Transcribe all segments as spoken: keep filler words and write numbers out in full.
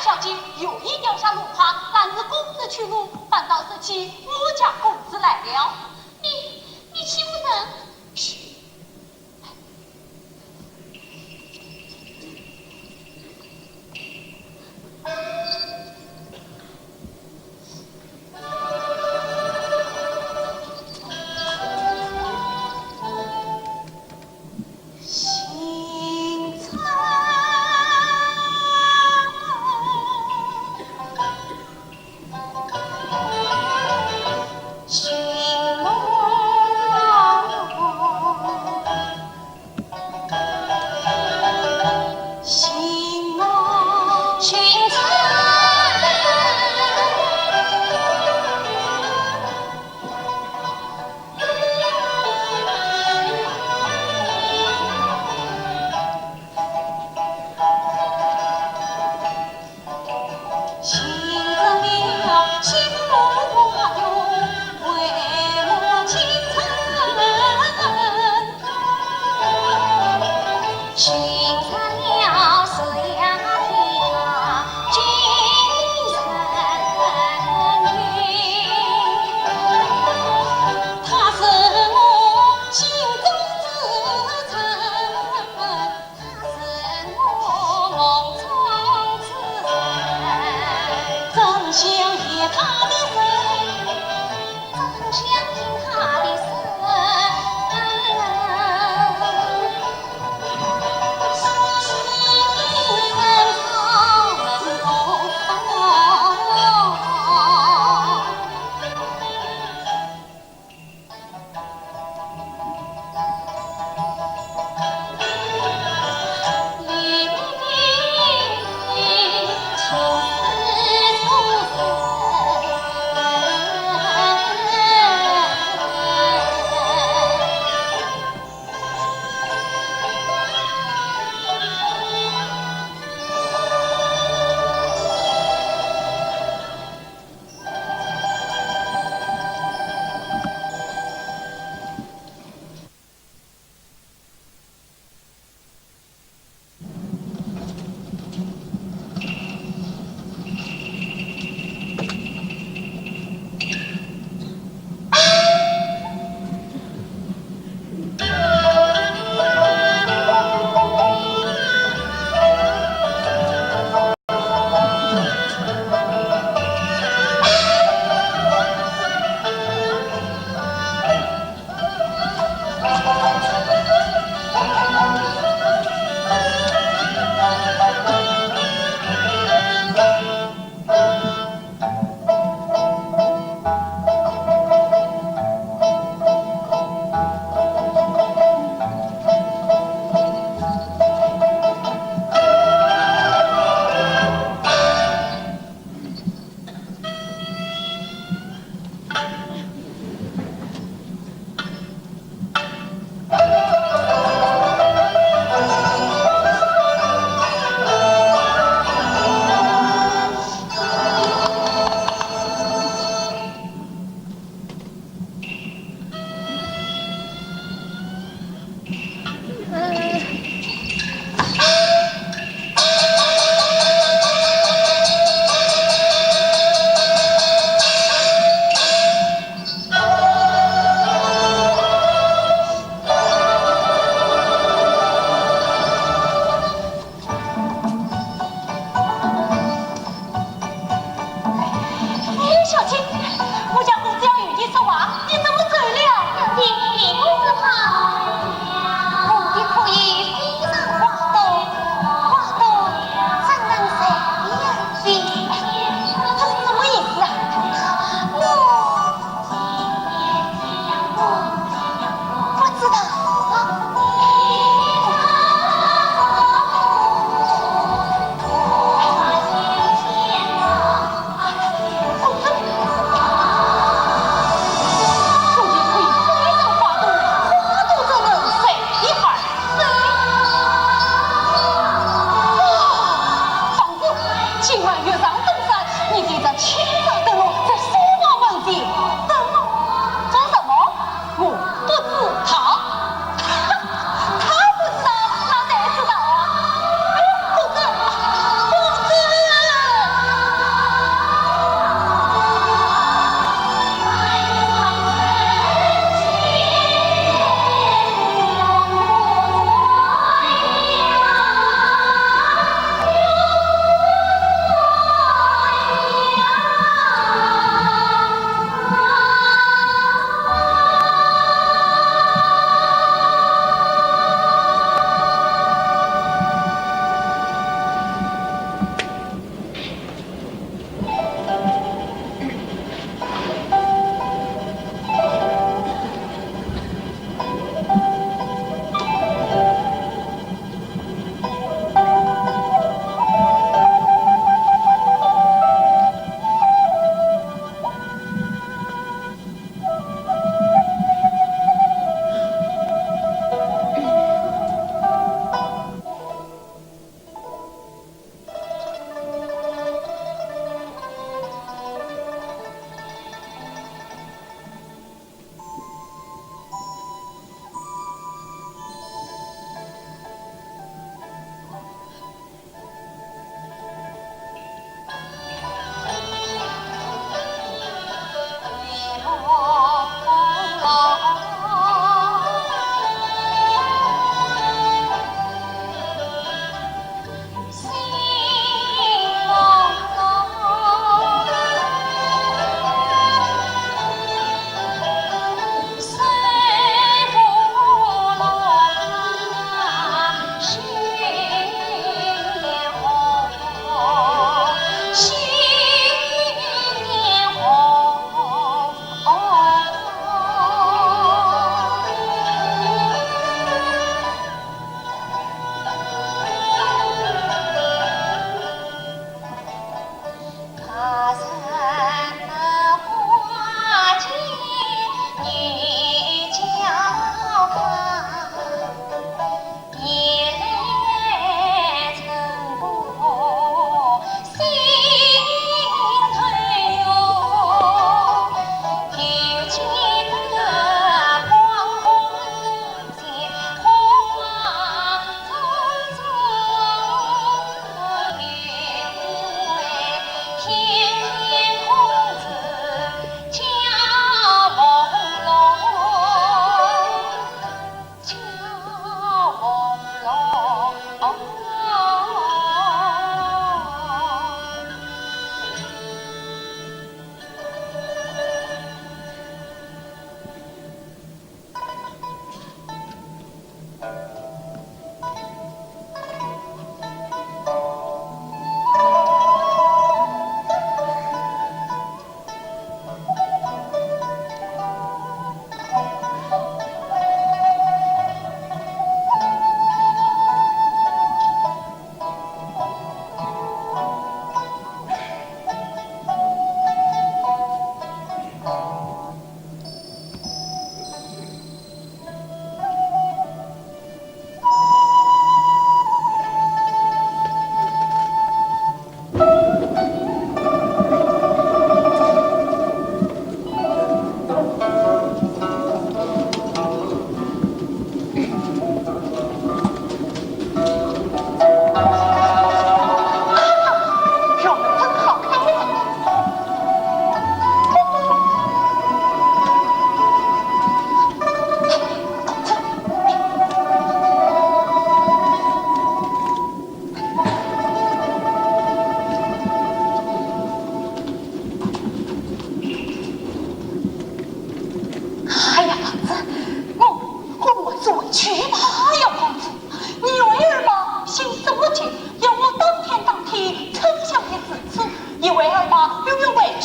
小姐有意要下奴家，但是公子去路，反倒说起我家公子来了。你，你欺负人！嘘！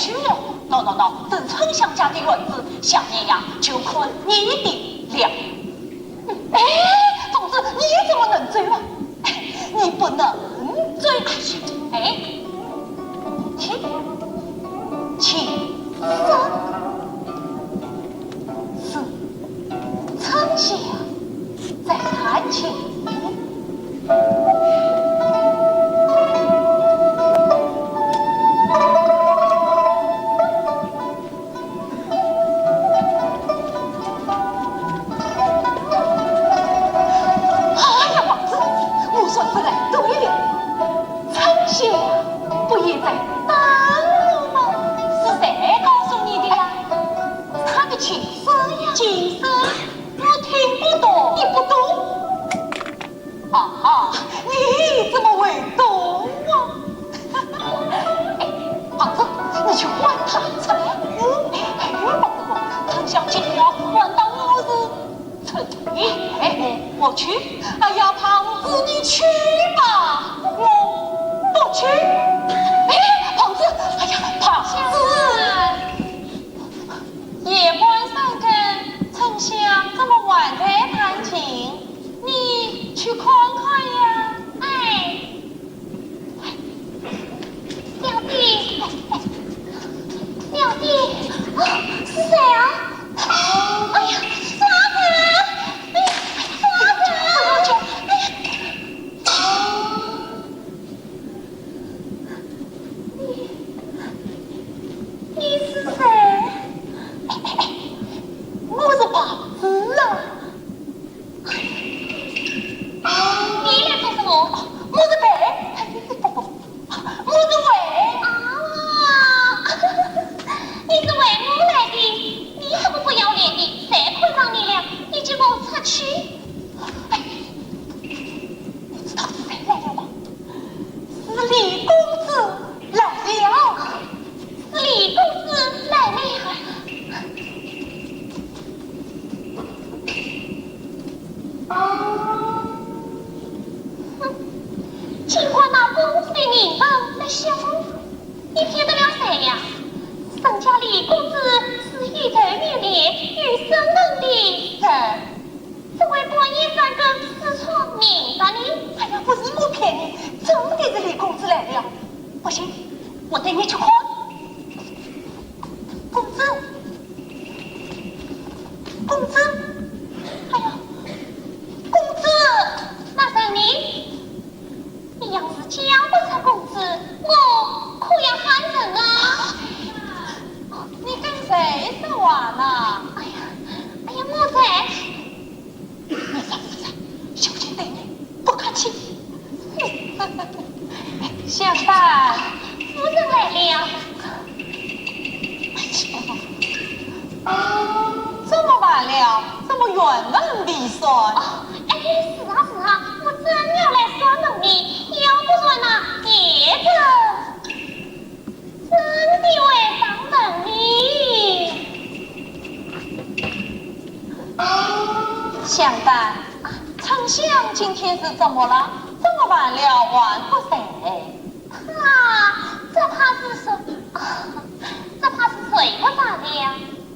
去哦，喏喏喏，等春香家的院子，想你呀，就看你的了。哎，凤子，你怎么能走啊？你不能走。哎，请，请。 是春香在弹琴。哎呀，王子，我算是来对了。春香不也在等我吗？是谁告诉你的呀？ 他的琴声呀。琴声？我听不懂。你不懂？啊哈，你怎么会懂啊？哎，王子，你去唤他出来。哎，哎，不不不，春香今天要唤到我是出头。哎，我去。哎呀，胖子，你去吧，我不去。哎，胖子，哎呀，胖子。 夜半三更，春香怎么还在弹琴？你去看看呀。哎，小姐，小姐，啊，是谁啊？哎呀，抓他！哎，抓他！哎呀！ 你，你是谁？哎，哎，哎，我是胖子啊。你来做什么？我是陪，不，不，不，我是陪。啊，你是陪我来的？你这个不要脸的，谁看上你了？你给我出去！哎，你知道是谁来了吗？ 是李公子来了。是李公子来了。哼，竟敢拿公子的名分来笑我，你骗得了谁呀？人家李公子是有头有脸、有身份的人。 怎会半夜三更私闯民宅呢？哎呀，不是我骗你，真的是李公子来了。不信，我带你去看。公子，公子，哎呀，公子，那是你？ 你要是叫不出公子，我可要喊人啊！你跟谁说话呢？哎呀，哎呀，我在。你才不在，小心对你不客气。相公，夫人来了。 这么晚了，怎么倚门闭锁？哦，哎，是啊，是啊，我正要来锁门呢，要不然呐，夜子真的会上当呢。相公，春香今天是怎么了？这么晚了还不睡？ 她，这怕是睡，啊，这怕是睡不着了。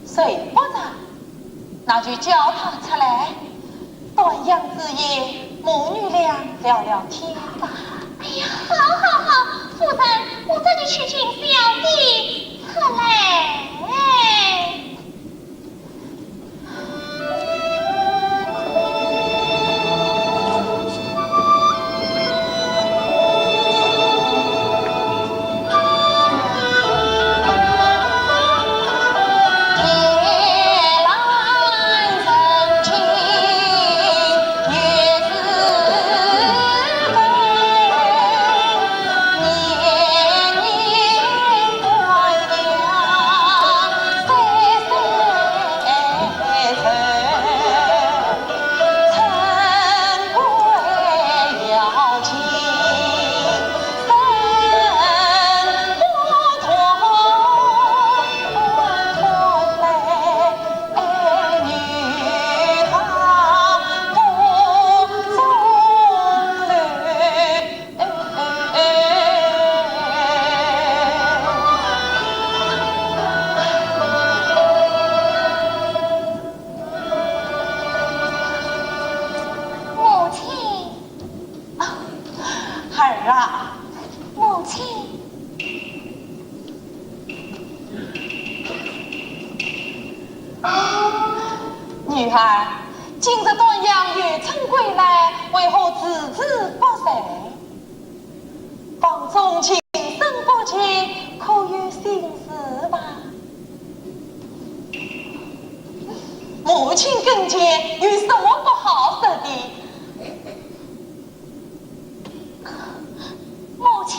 睡不着？那就叫她出来，端阳之夜，母女俩聊聊天吧。哎呀，好，好，好，夫人，我这就去请小姐出来。母亲。女儿，今日端阳游春归来，为何迟迟不来？房中情深不见，可有心事吧？母亲跟前有什么不好说的？ 母亲，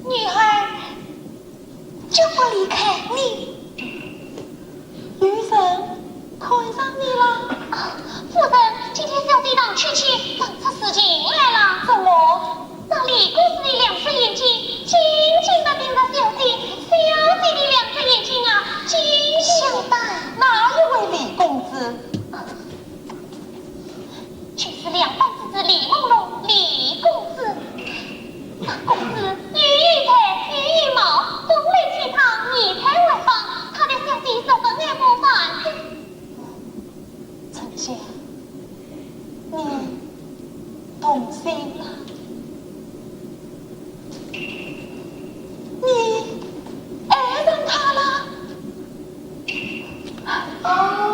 女儿就不离开你。有人看上你了？啊，夫人，今天小姐唐秋千问出实情来了。怎么？那李公子的两只眼睛紧紧地盯着小姐，小姐的两只眼睛啊，紧紧地……小姐，哪一位李公子？ 就是梁班之子李梦龙，李公子。那公子又有才又有貌，风流倜傥，仪态外放，他的小姐十分爱慕万分。春香，你动心了？你爱上他了？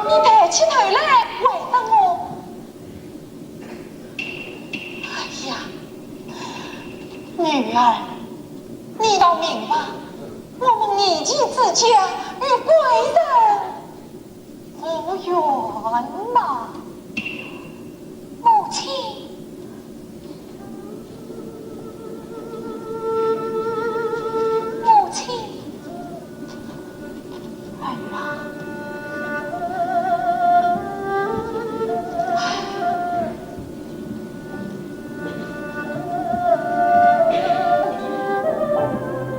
你抬起头来，回答我。 哎呀，女儿，你要明白，我们年纪之交，与贵人无缘呐。母亲，母亲。 哎呀，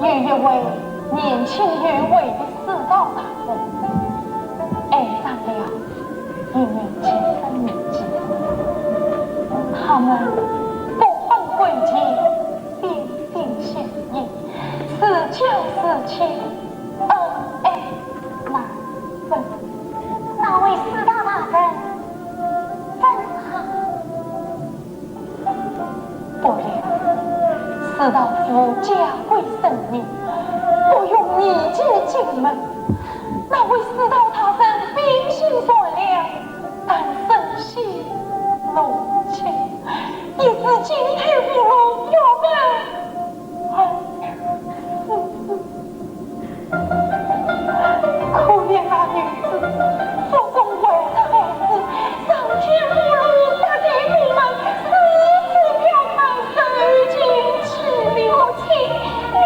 有一位年轻有为的世道大人，爱上了一名寄生女子，他们不分贵贱， 心心相印，似旧似亲，恩爱难分。那位世道大人真好。不料，世道府家规森严，不容你姐进门。那位世道大人秉性善良，但生性怒气，一时进退无路，要问 可怜那女子，腹中怀着孩子，上天无路，下地无门，四处漂泊，受尽凄凉。母亲，你，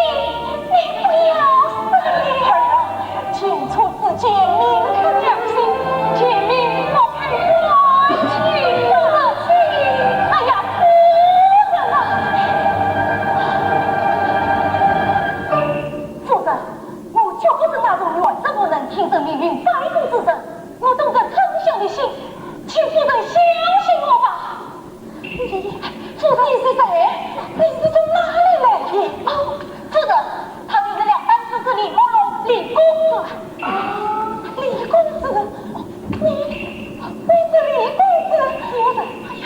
你不要说了。儿啊， 前车之鉴，明哲良心，前面莫看远，前路是……哎呀，夫人啊！夫人，我绝不是那种软弱无能、听任命运摆布之人，我懂得春香的心，请夫人相信我吧。 你，夫人，你是谁？你是从哪里来的？哦，夫人，他就是梁班之子李梦龙，李公子。啊，李公子，你，你是李公子？夫人，哎呀，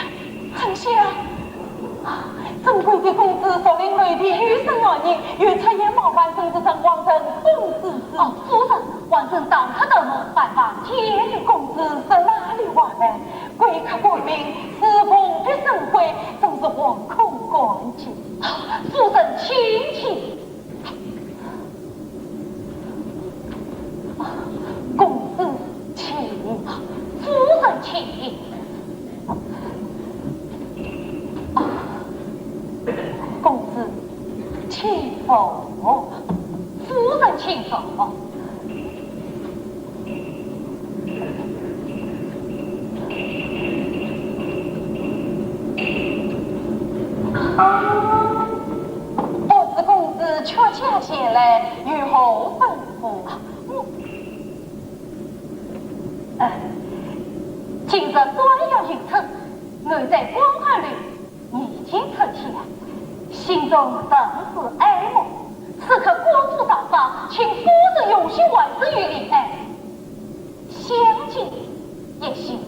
春香，啊，尊贵的公子，熟龄未定，有生之年，有出言冒犯，甚至曾妄称公子之……哦，夫人，妄称当刻的冒犯，万万……公子是哪里话来？ 贵客官名，是蓬蓽生辉，真是惶恐感激。夫人请起。公子请。夫人请。公子请坐。夫人请坐。 不知公子却驾前来，有何吩咐？呃，今日端阳迎春，我在广寒楼 已经成亲，心中甚是爱慕，此刻官府上访，请夫人用心万事与你相见一行。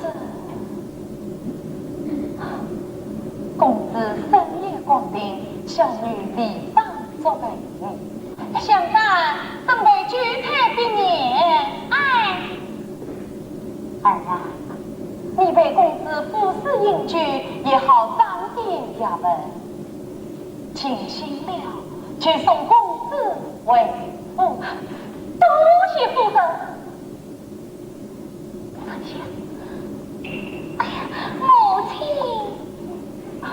这公子深夜光临，小女理当作陪你，想咱准备举开的年。哎，儿啊，你陪公子赴试饮酒，也好长点学问。尽兴了，就送公子回府。多谢夫人。 哎呀，母亲！啊，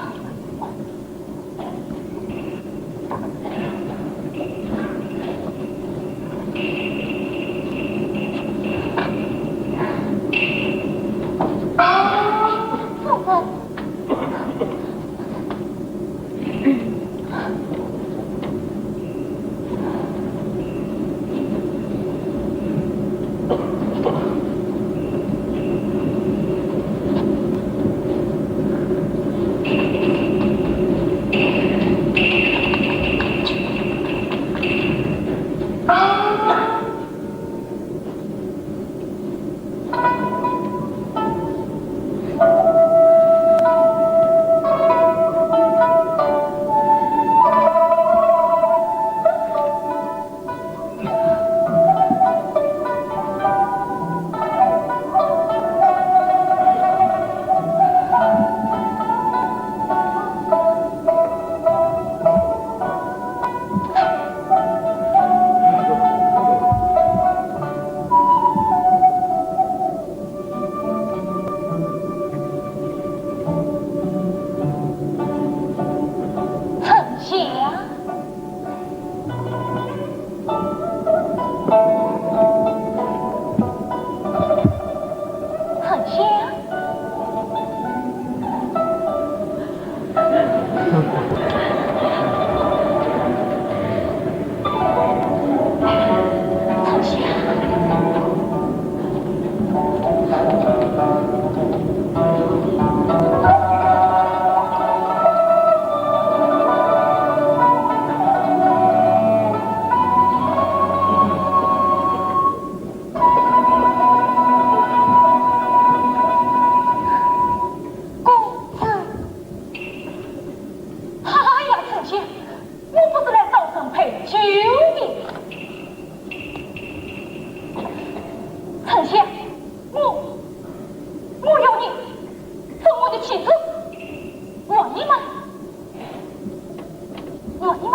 夫人。 丞相。丞相。 公子。哎呀，丞相，我不是来找人陪酒的。丞相，我，我要你做我的妻子，愿意吗？ 愿意吗？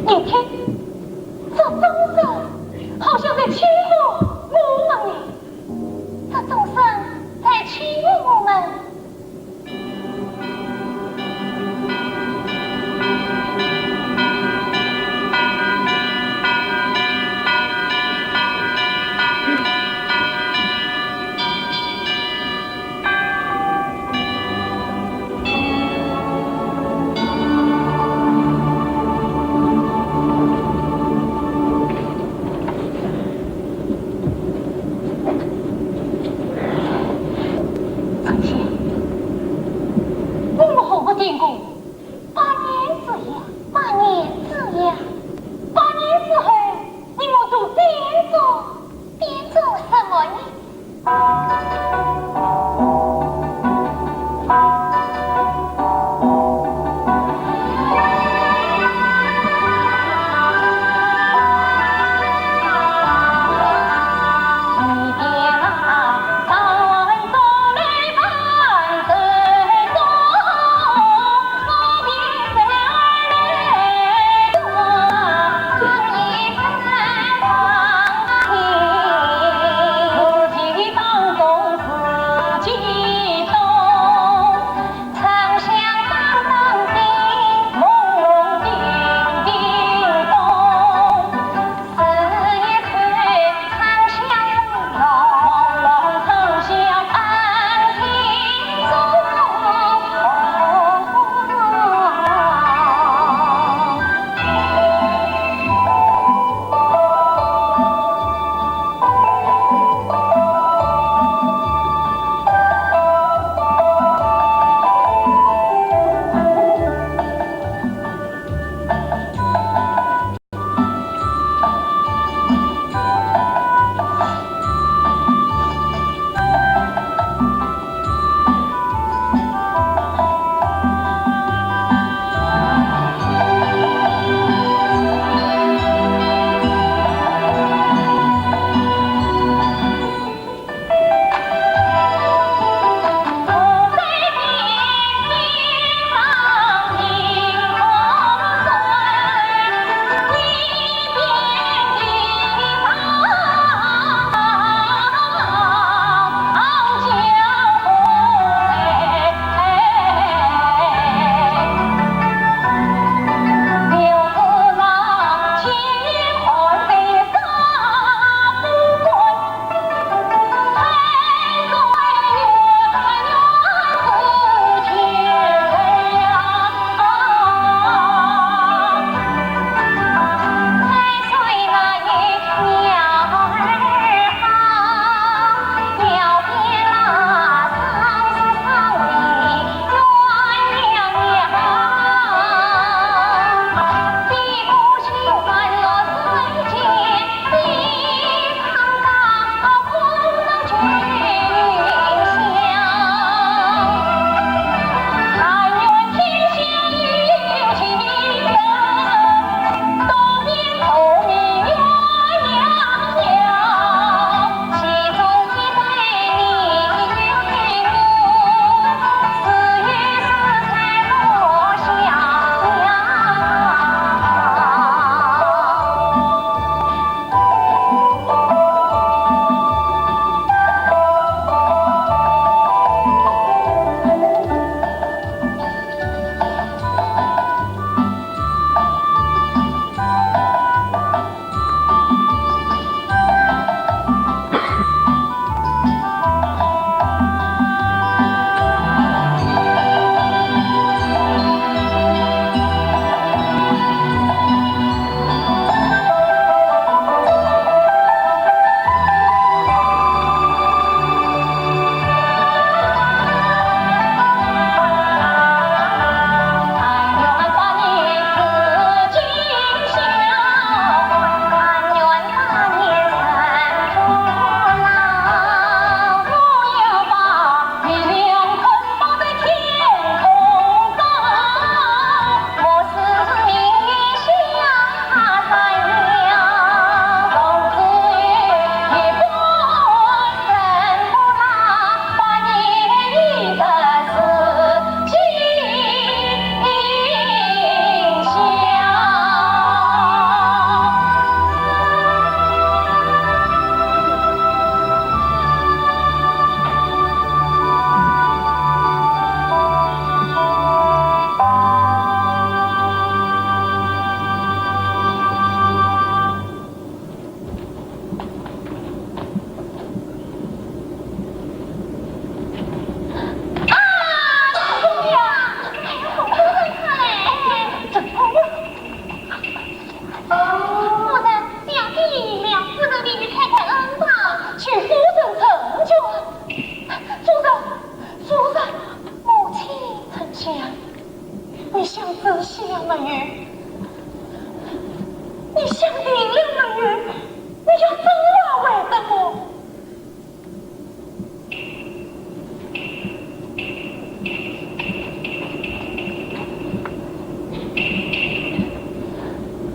你听，这钟声好像在欺负我们呢。这钟声在欺负我们。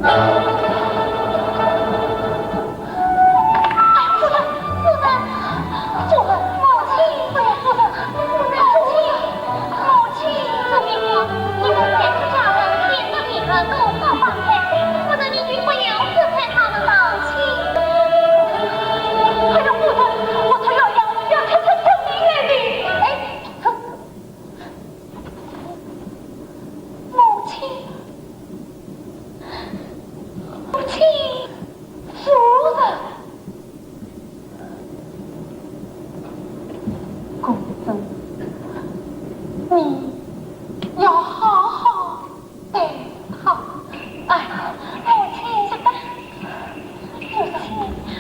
夫人，夫人，夫人，母亲，夫人，夫人，母亲，母亲。这地方，你们三个家人，见着你们都好放开，夫人，你就不要责怪他们了。母亲。哎呀，夫人，我才要要要出出出命来的。哎，出 母亲，母亲，夫人。公子，你要好好对她。哎，母亲，这个，母亲，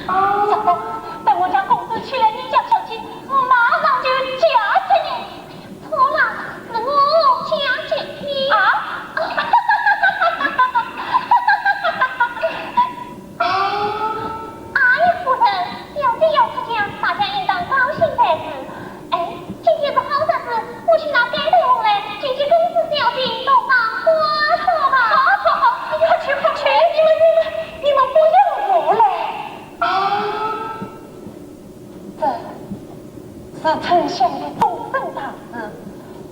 这个，等我家公子娶了你家小姐，我马上就嫁给你。 错了，是我嫁给你。啊？哎呀，夫人，小姐要出嫁，大家应当高兴才是。哎，今天是好日子，我去拿簪头红来，请求公子小姐多赏花朵吧。好，好，好，快去，快去。哎，你们，你们，你们不要胡来。啊？ 这是丞相的终身大事，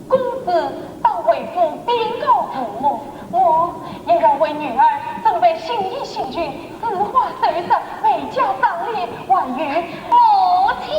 公子当为父禀告父母，我也要为女儿准备新衣新裙、丝花首饰、回家妆奁，还有母亲。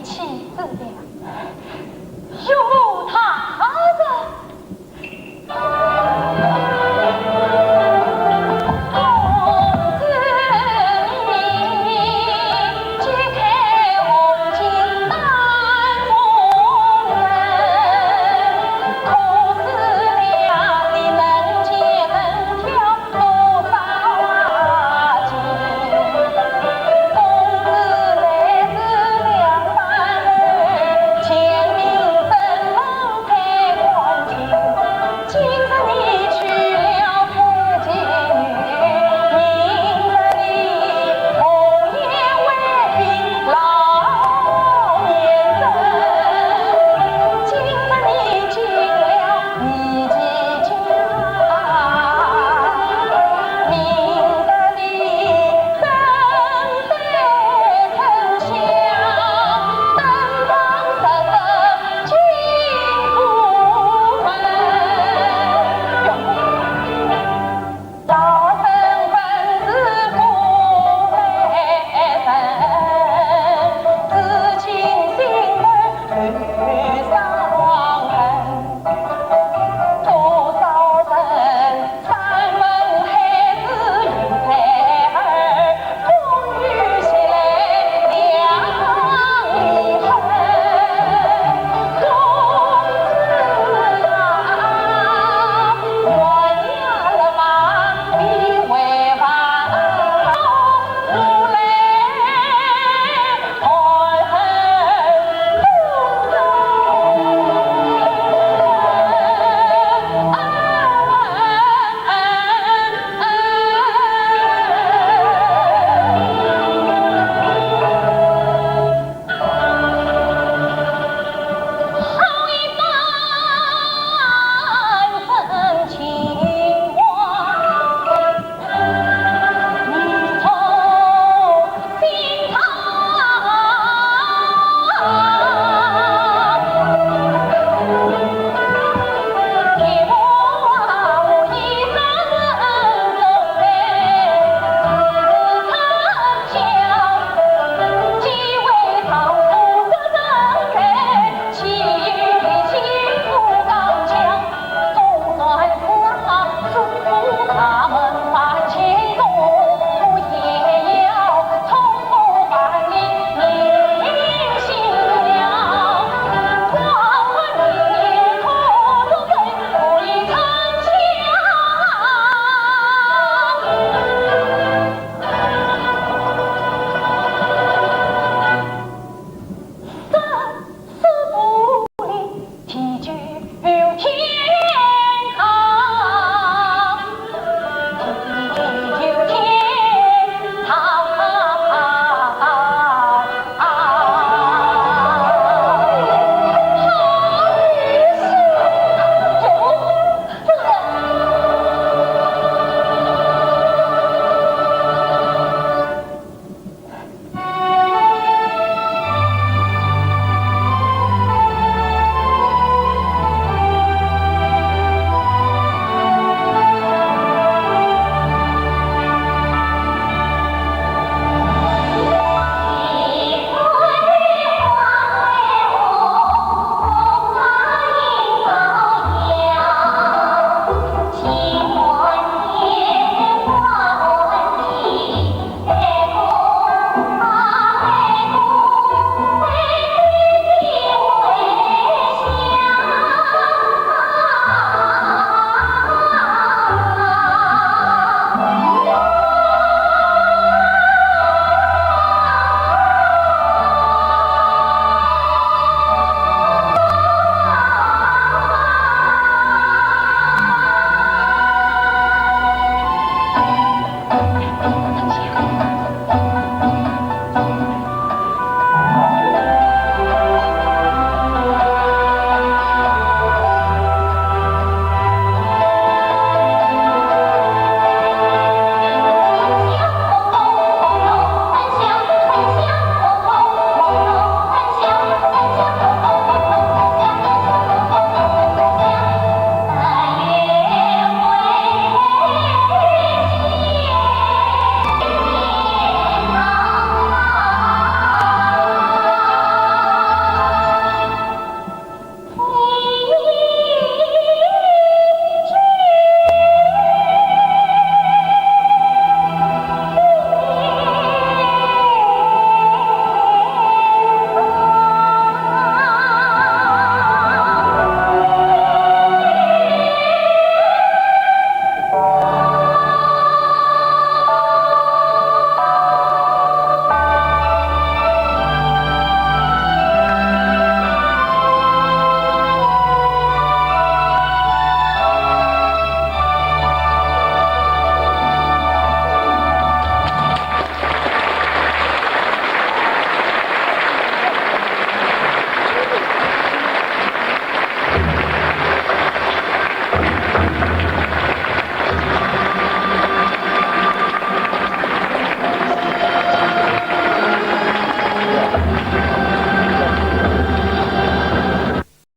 气死了。兄